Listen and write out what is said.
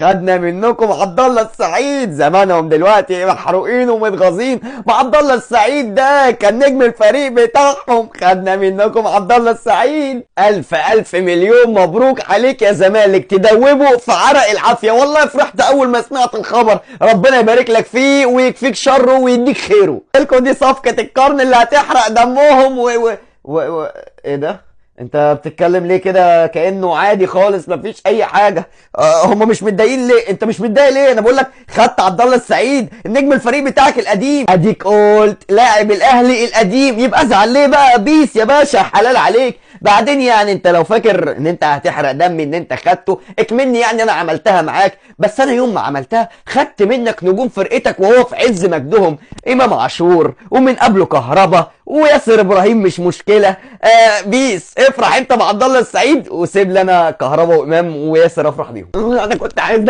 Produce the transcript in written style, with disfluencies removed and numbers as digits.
خدنا منكم عبد الله السعيد، زمانهم دلوقتي محروقين ومتغاظين. ما عبد الله السعيد ده كان نجم الفريق بتاعهم، خدنا منكم عبد الله السعيد. الف الف مليون مبروك عليك يا زمالك، تدوبه في عرق العافية. والله فرحت اول ما سمعت الخبر، ربنا يبارك لك فيه ويكفيك شره ويديك خيره. لكم دي صفقة القرن اللي هتحرق دمهم و ايه ده؟ انت بتتكلم ليه كده كانه عادي خالص مفيش اي حاجة؟ هم مش متضايقين ليه؟ انت مش متضايق ليه؟ انا بقول لك خدت عبد الله السعيد النجم الفريق بتاعك القديم، اديك قلت لاعب الاهلي القديم، يبقى ازعل ليه بقى؟ peace يا باشا، حلال عليك. بعدين يعني انت لو فاكر ان انت هتحرق دمي ان انت خدته اكملني، يعني انا عملتها معاك، بس انا يوم ما عملتها خدت منك نجوم فرقتك وهو في عز مجدهم، امام عاشور ومن قبله كهربا وياسر ابراهيم، مش مشكلة. peace، افرح انت مع عبد الله السعيد وسيب لنا كهربا وامام وياسر افرح بيهم. انا كنت عايز